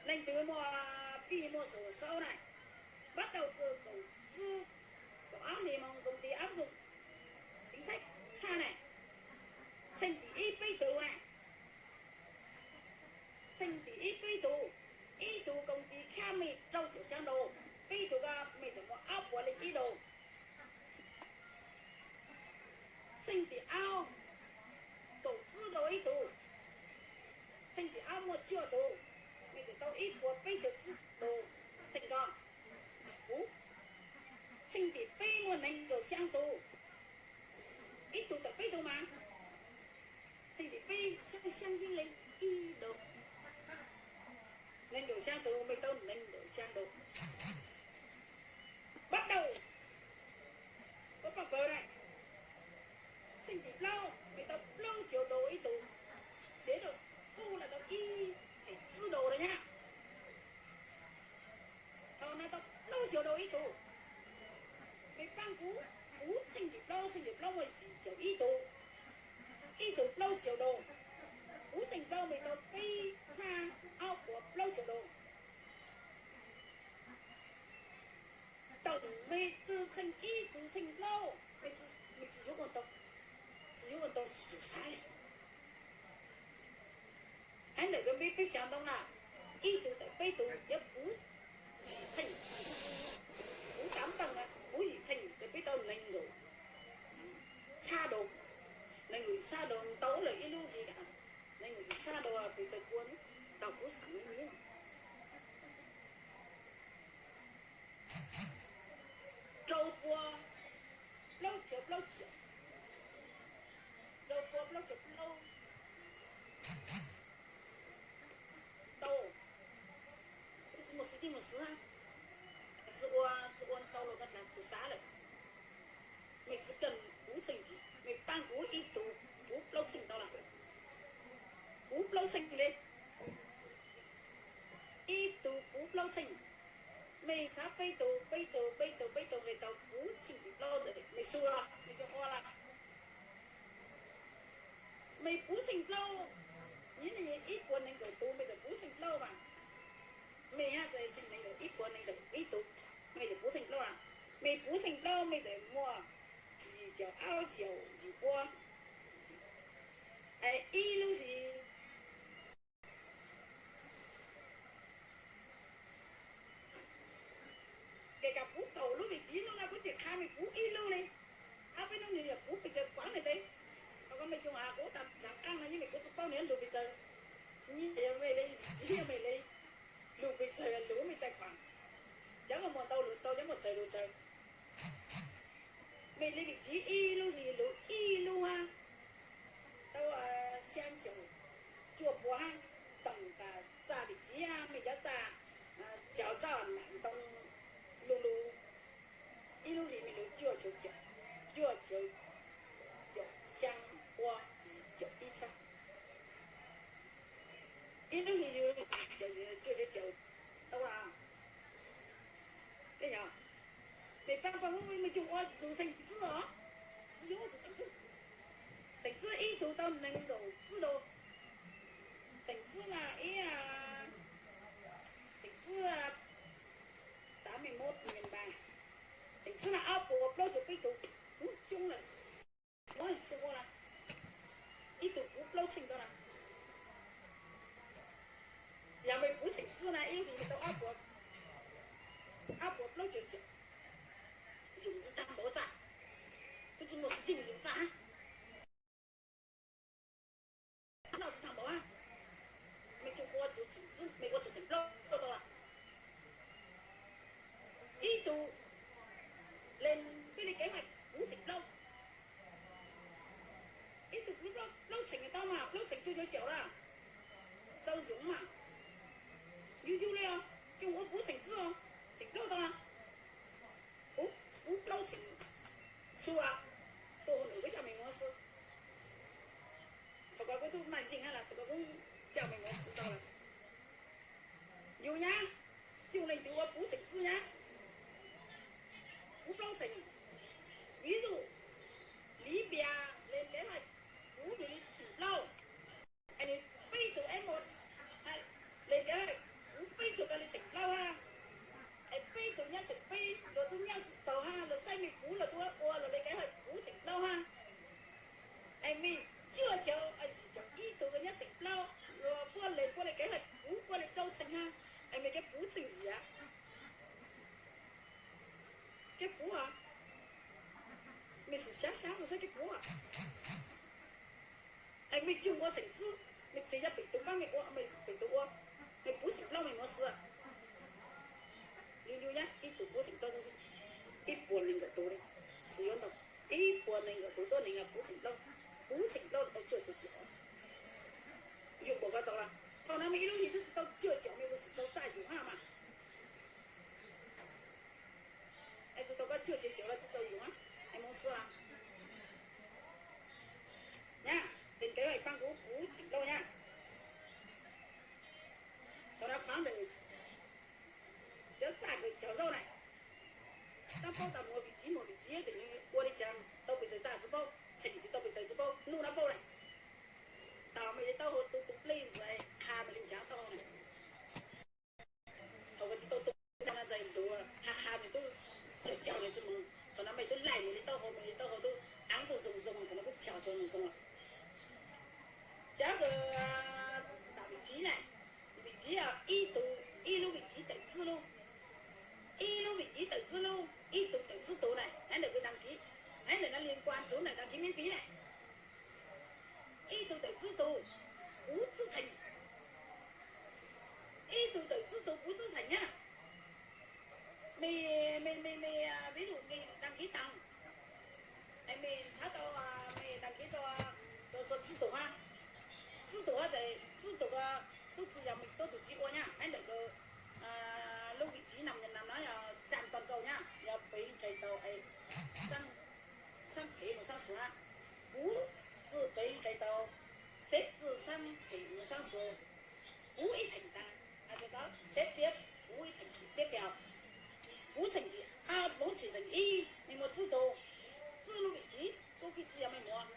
Leej twg muaj pij muaj xum saub na, bắt đầu từ Cổng Dư, Cổng Áo Limonong công ty áp dụng chính sách sa na, txheej tim ib peb tug na, txheej tim ib peb tug, ib tug công ty khab mej rau caum xyaa daus, peb tug ko mej txawm muaj ob puas leej ib daus. Txheej tim aub, kaum txwb daus ib tug. Txheej tim aub muaj cuaj tug, mej txawm tau ib puas peb caug txwb daus txheej ko. Kuv, txheej tim peb muaj nees nkaum xyaa tug, ib tug tawm peb tug mas. Txheej tim peb xyaa xyaa xib leej ib daus. Nees nkaum xyaa tug, mej tau nees nkaum xyaa daus. Bắt đầu, koj paj pawg na, txheej tim plaub mej tau plaub caug daus ib tug, ces rau kuv los tau ib phaum txwb daus na nyab. Thaum no tau plaub caug daus ib tug, mej paab kuv, kuv txheej tim plaub, txheej tim plaub muaj yim caum ib tug, ib tug plaub caug daus, kuv txheej plaub mej tau peb txhab ob puas plaub caug daus. Tau mej txheej ib txug txheej plaub, mej tsi yuav ua tau, tsi yuav ua tau tsi saib. Hab ntawm koj peb peb xyaa ntoo na, ib tug tawm peb tug, yog puv yim txheej, puv tav taag na, puv yim txheej ces peb tau nees nkaum txhab daus, nees nkaum txhab daus ntau lawm ib lub hli, nees nkaum txhab daus pes tsawg pua, tau kuv xim rau pua plaub caug plaub caum, rau pua plaub caug plaub tau. Tsi muaj xwm txheej mus xwb, tsi ua, tsi ua ntau los koj dlaag txug xab lawm. Mej tsi kawg puv txheej, mej paab kuv ib tug puv plaub txheej tau lawm. Puv plaub txheej le, ib tug puv plaub txheej. Mej txhab peb tug, peb tug, peb tug, peb tug le tau puv txheej tim plaub ntawd, mej su los mej coj ua lawm. Mej puv txheej plaub, ib puas nees nkaum tug mej txawm puv txheej plaub mas. Mej hab txawm txheej nees nkaum, ib puas nees nkaum ib tug, mej txawm puv txheej plaub na. Mej puv txheej plaub mej txawm muaj yim caum, aub caum, yim puas. Ib lub hlis Kể cả puv kaum lub vim txiv hnub no kuv tseem qha mej puv ib lub li. Ab peb hnub nws yog puv pes tsawg kuav nws tes. Thaum koj mej coo has kuv tas zaav qaab no yeej mej kuv tsi paub nws lug pes tsawg. Nyiaj yog mej li, txiv yog mej li, lug pes tsawg lug mej tais khuam. Cov muaj ntau lug ntau, cov muaj tsawg lug tsawg. Mej li vim txiv ib lub hlis lug ib lub hab, tau xyaa caum cuaj puas hab, toom tas txaj vim txiv mej cov txaj cov txaj nam ntoo lug lug, ib lub hlis mej lug cuaj caum, cuaj caum, caum xyaa pua, caum ib txhab. Ib lub hlis yug cuaj caum, caum tau lawm. Mej paab paub mej coj ua tug xeem txwb os, tsi yog ua tug xeem txwb. Xeem txwb ib tug tau nees nkaum txwb daus. Xeem txwb na ib, xeem txwb, tav mej muab mej npaag, xeem txwb na ob puas plaub caug peb tug, kuv coob lawm. Muab coj ua na, ib tug puv plaub txheej tau na. Yog mej puv xeem txwb na ib lub hlis mej tau ob puas, ob puas plaub caug caum. Yug tsi taag npaum txaj, kuv tsi muaj xwm txheej yug txaj hab. Noj tsi taag npaum hab. Mej coj ua tug xeem txwb, mej ua tug xeem plaub tau lawm. Ib tug le peb li kev mas puv xeem plaub. Ib tug puv plaub, plaub txheem tau mas plaub txheem cuaj caum caum lawm. Txaus yoov mas. Yug yug le os, coj ua puv xeem txwb os, xeem plaub tau lawm. Puv, puv plaub txheem su lawm, tuaj hu nws peb coj mej muab xwb. Thaum koj kuv tub maj yeej hab lawm, thaum koj kuv coj mej muab xwb tau lawm. Yug nyab, coj leej twg ua puv xeem txwb nyab, puv plaub txheem. Ví dụ, Lý Bia lên kế hoạch puv nws li xeem plaub. Mej cuaj caum, yim caum ib tug nyob xeem plaub, puab le, puab le kev haj kuv puab le plaub txheej hab, es mej kev puv txheej yim a? Kev puv a? Mej xav xav xav kev puv a? Es mej cug ua xeem txwb, mej txiv yog pem tug paab mej ua, mej pem tug ua, mej puv xeem plaub mej muab xwb. Ncu ncu nyab ib tug puv xeem plaub, ib puas neeg nkaum tus li, tsis yuav ntau, ib puas neeg nkaum tus tuab neeg puv xeem plaub, puv xeem plaub tau cuaj caum caum. Yug npaum ko tau lawm, thaum no mej ib lub hlis twb tsis tau cuaj caum mej ua xwm txaus txaj yug hab mas. Es tsis tau koj cuaj caum caum los tsis txaus yug hab, es moog xwb a. Nyab, pem kev vaj paab kuv puv xeem plaub nyab. Thaum no qhov ntawm cov txaj kawm cog zaub na, tau paub tau muaj vim tsiv, muaj vim tsiv tes nws ua li cas tau pes txawv txaj tsis paub, txheem tsis tau pes txawv tsis paub, nub no paub na. Tau mej li taub hau tu tu plej ntxais qha mej li ncav taub hau na. Thaum koj tsis tau tu no ntxais ntuav qha qha nws tub cog cog nws tsis moog, thaum no mej tub laij mej li taub hau, mej li taub hau tub aav tub zoo zoo, thaum no kuj cog cog nws zoo. Cov kws tam vim tsiv na, vim tsiv ib tug, ib lub vim tsiv tawm txwb lub, ib lub vim tsiv tawm txwb lub, ib tug tawm txwb tug na, hab ntawm kws đăng ký, hab ntawm no liên quan chủ này đăng ký miễn phí na. Ib tug tawm txwb tug puv txwb theem, ib tug tawm txwb tug puv txwb theem nyab. Mej, mej, mej, mej, ví dụ mej đăng ký tau, es mej txhab tau, mej đăng ký tau, tau txwb tug hab, txwb tug hab tes txwb tug tub tsi yog mej tub tug tsiv ua nyab, hab ntawm kws lub vim tsiv nam nam no yog trang toàn cầu nyab, yog peb nqe tau es xab phem mus xab xwm hab, puv txwb peb nqe tau, xeb txwb xab phem mus xab xwm, puv ib theem tas, xeb tiab, puv ib theem tiab ces puv txheem tim, puv txheem tim ib mej muaj txwb tug, txwb lub vim tsiv tub ki tsi yog mej muaj,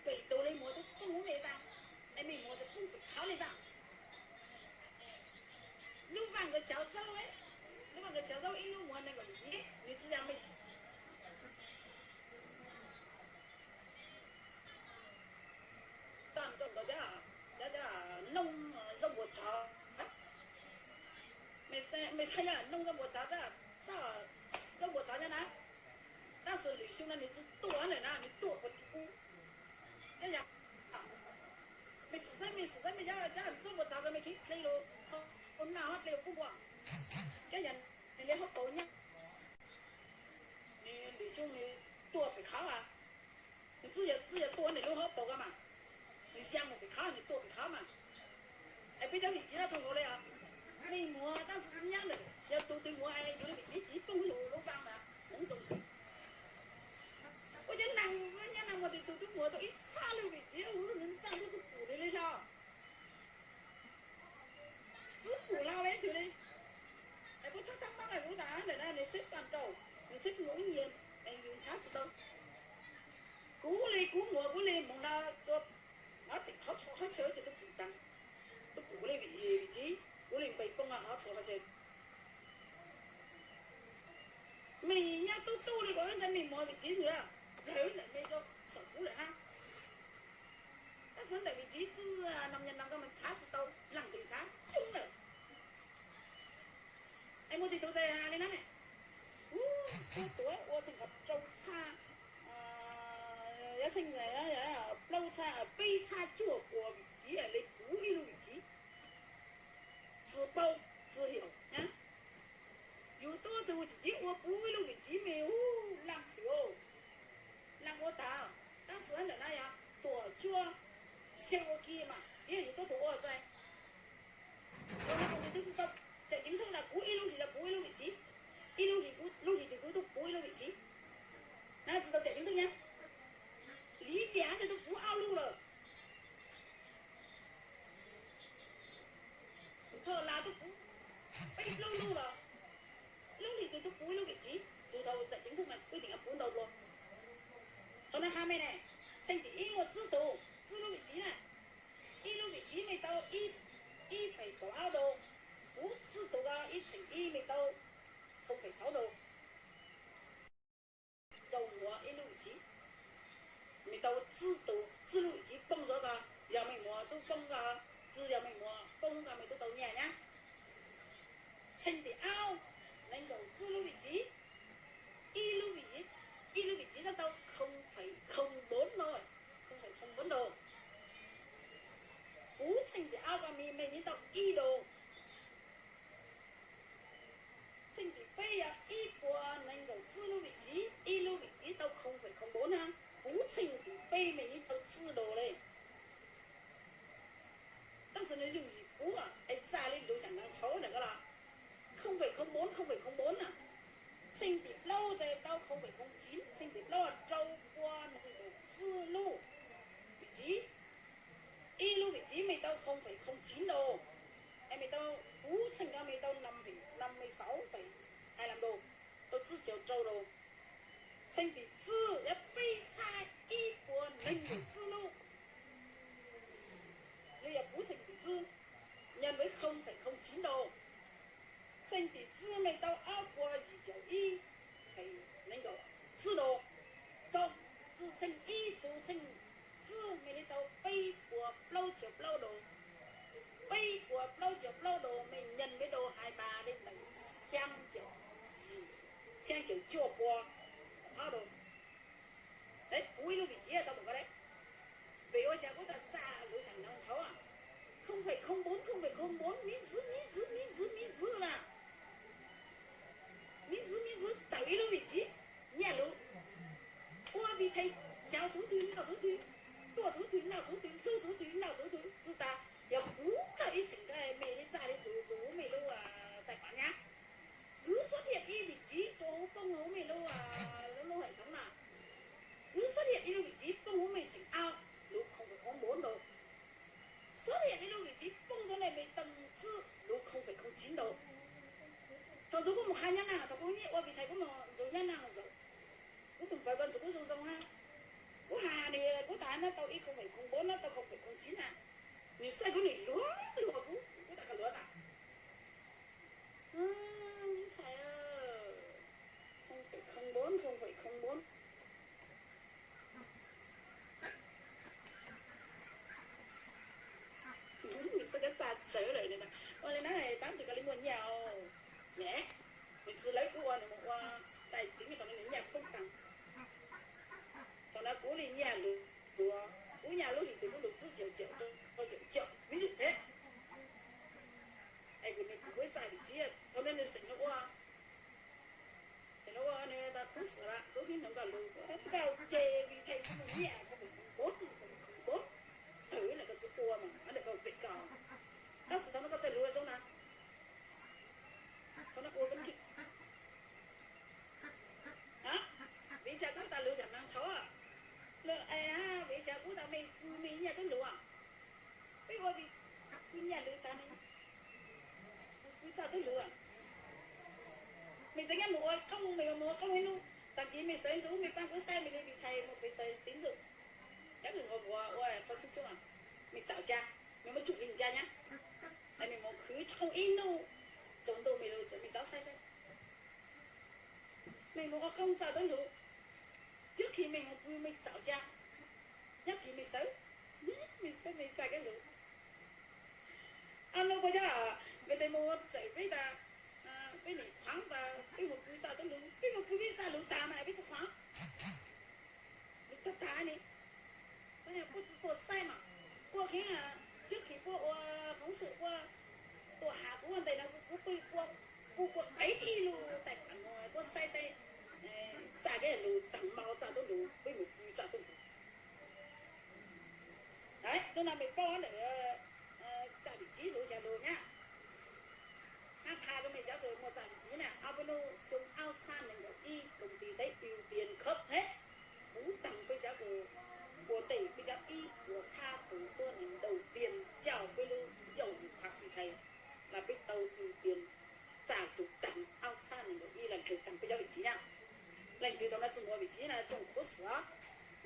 pem tug li muaj tub poob huv mej vaaj, es mej muaj tub pem qhov li vaaj. Lub vaaj nkawd cov zaub, lub vaaj nkawd cov zaub ib lub muaj nees nkaum vim tsiv, nws tsi yog mej tog nkaus nkaus cov, cov, cov nooj zoo npuas tsov, mej xav yog nooj zoo npuas tsov, tso zoo npuas tsov nyob na, tab sis lwm xyoo no nws tsi tuaj lawm na, nws tuaj puag tim ub. Mej xav, mej xav mej cov zoo npuas tsov ko mej kheev dle lug, ua naj hob dle lug pub npua, kab yog nws li hauv paus nyab, nws lwm xyoo nws tuaj pem qhov, nws tsi yog, tsi yog tuaj nws lub hauv paus ko mas, nws xya mus pem qhov, nws tuaj pem qhov mas. Es peb cov vim tsiv no tau nkaus li os, mej muag tab sis tsi nyab lawm, yog tug twg muag es yug li vim tsiv tsi poob yug lub vaaj mas hmoov zoo. Ua cov neeg, nyab neeg muag tes tug twb muag tau ib txhab lub vim tsiv, ua lub nws vaaj twb tsi pum nws li los. Tsi pum hlo li twg li. Es puab thab thab mab kuv tas ntawm no nws xeb paj nkaus, nws xeb nkaus ib nyias, es yus ntshaw tsi tau. Kuv li kuv muag kuv li moog no, ua tim qhov txhua qhov chaw ces tub pum taag, tub pum kuv li vim tsiv, kuv li npe poob qhov txhua qhov chaw. Mej nyob tub tub li kuv ntshai mej muag vim tsiv ntawd, plawg ntawm mej rau saum kuv lawm hab. Tab sis ntawm vim tsiv txwj nam nyas nam ko mas ntshaw tsi tau, leej twg ntshaw coob lawm. Es muaj tus tub txawj has li no ne, ua tuav ua txheej qhov rau txhab, yog txheej plaub txhab peb txhab cuaj puas vim tsiv li puv ib lub vim tsiv. Tsi paub tsi yog na, yus tuab tug tsi tsiv ua puv ib lub vim tsiv mej hu, leej twg, leej ua tag. Tab sis ntawm no yog tuam cuab xyaw ua ke mas yog yus tuab tug ua txaij. Ua no kuv twb tsi tau txais ceev thooj na, kuv ib lub hlis los puv ib lub vim tsiv, ib lub hlis, lub hlis twg kuv tub puv ib lub vim tsiv. Na tsi tau txais ceev thooj nyab. Liv Npiam tes tub puv ob lub lawm. Phaj Las tub puv peb plaub lub los, lub hlis twg tub puv ib lub vim tsiv, txug thaum txais ceev thooj mas wb teem puv ntau dlua. Thaum no qha mej ne, txheej tim ib muaj tsib tug, tsib lub vim tsiv na. Ib lub vim tsiv mej tau ib, ib feem kaum ob dau, puv tsib tug ko ib txheem ib mej tau không phẩy sáu đô. Txaus muag ib lub vim tsiv, mej tau txwb tus, txwb lub vim civ poob rau koj, yog meej muam tub poob koj, txwb yog meej muam poob koj mej tub tau nyiaj nyab. Txheej tim aub, nees nkaum txwb lub vim civ, ib lub vim, ib lub vim civ tab tau không phẩy không bốn đô, không phẩy không bốn đô. Puv txheej tim aub koj mej, mej yeej tau ib đô. Txheej tim peb yog ib puas nees nkaum txwb lub vim civ, ib lub vim civ tau không phẩy không bốn na, puv txheej tim peb mej yeej tau txwb đô le. Tab sis nws yooj yim puv es txaj li lus xyam nees tshauv ntawm ko los không phẩy không bốn, không phẩy không bốn na. Txheej tim plaub ces tau không phẩy không chín, txheej tim plaub rau pua nees nkaum txwb lub vim civ. Ib lub vim civ mej tau không phẩy không chín đô, es mej tau puv txheej ko mej tau năm phẩy, năm mươi sáu phẩy hai lăm đô, tau txwb caum rau đô. Txheej tim txwb yog peb txhab ib puas nees nkaum txwb lub, li yog puv txheej tim txwb, nhân với không phẩy không chín đô. Txheej tim txwb mej tau ob puas yim caum ib, nees nkaum txwb đô, cộng txwb txheej ib txwb txheej txwb mej li tau peb puas plaub caug plaub đô. Peb puas plaub caug plaub đô mej nhân với đô hai ba li ntawm xyaa caum, xyaa caum cuaj pua ob đô. Puv ib lub vim civ tau mus ko le. Vim ua cas kuv tas txaj lus xyam nees tshauv, không phẩy không bốn, không phẩy không bốn, miv ntxwv, miv ntxwv, miv ntxwv, miv ntxwv na. Miv ntxwv, miv ntxwv tawm ib lub vim civ, nyiaj lus. Ua vim thais, cauv txuv twg noj txuv twg, tuaj txuv twg noj txuv twg, hlub txuv twg noj txuv twg, txwv tas yog kuv lawm ib txheem ko mej li txaj li txus txug huv mej lub tais pam nyab. Kwv xub thiaj ib vim civ txua huv poob huv mej lub, lub lub hais thoob na. Kwv xub thiaj ib lub vim civ poob huv mej txheem aub, lus không phẩy không bốn đô. Xub thiaj ib lub vim civ poob tau nej mej tau txwb lus không phẩy không chín đô. Thaum ntxuv kuv mus qha nyab naj, thaum kuv nyiaj ua vim thais kuv mus ntxuv nyab naj zaum, kuv tus npawb ko ntxuv kuv zoo zoo hab. Kuv has nws, kuv tas nab tau ib không phẩy không bốn, nab tau không phẩy không chín na. Nws xav kuv, nws luag luag kuv, kuv tas koj luag tas. Ntxhais, không phẩy không bốn, không phẩy không bốn. Nws xav cov txaj tsawv lawm, ua li nab tab sis koj li muaj nyiaj os. Ne, nws tsis lawv kuv ua, nws mus ua tais txiv thaum no nws nyiaj khoob taag. Thaum no kuv li nyiaj lus, kuv nyiaj lub hlis tus lub lus txwb caum caum, caum caum, ví dụ thế. Es kuv, kuv ua ib txaj vim civ, thaum no nws xeem no ua, xeem no ua nws tas kub xwm lawm, kub hnub ntawd nkaus lus, koj ces vim thais kuv mus nyiaj, koj mus khoom npob, koj mus khoom npob, tawm lawm koj tsis ua mas, lawm koj vim koj. Tab sis thaum no koj txawj lus zoo na. Thaum no ua koj nkim. Vim cas kuv tas lus xyam nees tshauv? Lawm es, vim cas kuv tas mej pw mej nyiaj tub lus? Peb ua vim pw nyiaj lus tas ne, pw txaj tub lus. Mej txawm nyob mus ua qoob, mej mus ua qoob ib hnub, tag kis mej sawv ntxuv mej paab kuv saib mej li vim thais mus pem txais tiv ntxuj, cov kws nquas nquas ua qhov txhub txhub, mej txawm ca, mej muab tsuj li ca nyab, mej mus khwv qoob ib hnub, tsaus ntuj mej lug txawm mej txav saib saib. Mej mus ua qoob txaj tub lus, trước khi mej mus pw mej txawm ca, nyob kis mej sawv, mej sawv mej txaj kab lus. Ab, nub puas yog mej tes mus txawm peb tas, peb nim qhuav tas peb mus pw txaj tub lus, peb mus pw peb txaj lus tas mas peb tsis qhuav. Lus tag tag ne, puab tsis tuaj saib mas, puab kheev, trước khi puab ua phóng sự puab tuaj has kuv ua ntej no kuv pw, kuv pw peb ib lub tais pam no puab saib saib txaj kab lus, tag npaum txaj tub lus, peb mus pw txaj tub lus. Hnub no mej paub ntawm txaj vim txiv lus xya lus nyab. Hab qha rau mej cov kws muaj txaj vim txiv na, ob peb hnub xyoo aub txhab nees nkaum ib, công ty seb ưu tiên khớp hab, puv taag peb cov kws ua ntej, peb cov ib puas txhab tus tuab neeg đầu tiên coj peb lub ncauj lus qhuav vim thais, los peb tau ưu tiên txaj lug taag, aub txhab nees nkaum ib los lug taag peb cov vim txiv na. Leej twg thaum no tsis muaj vim txiv na tsoom khuv xim,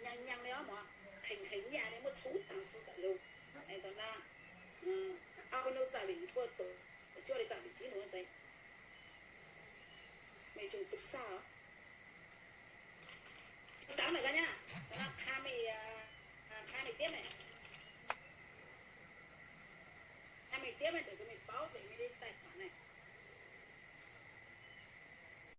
nyaag nyaag li ob mos, qhees qhees nyaj li muab txhub taag xwb tawm lug. Thaum no ob peb hnub txaj vim txiv puab tus, tsuaj li txaj vim txiv lus ntxeev. Mej tsoom tub sab, tau ntawm ko nyab, thaum no qha mej Tiab mej để tụi mình bảo vệ mày đi tài khoản này.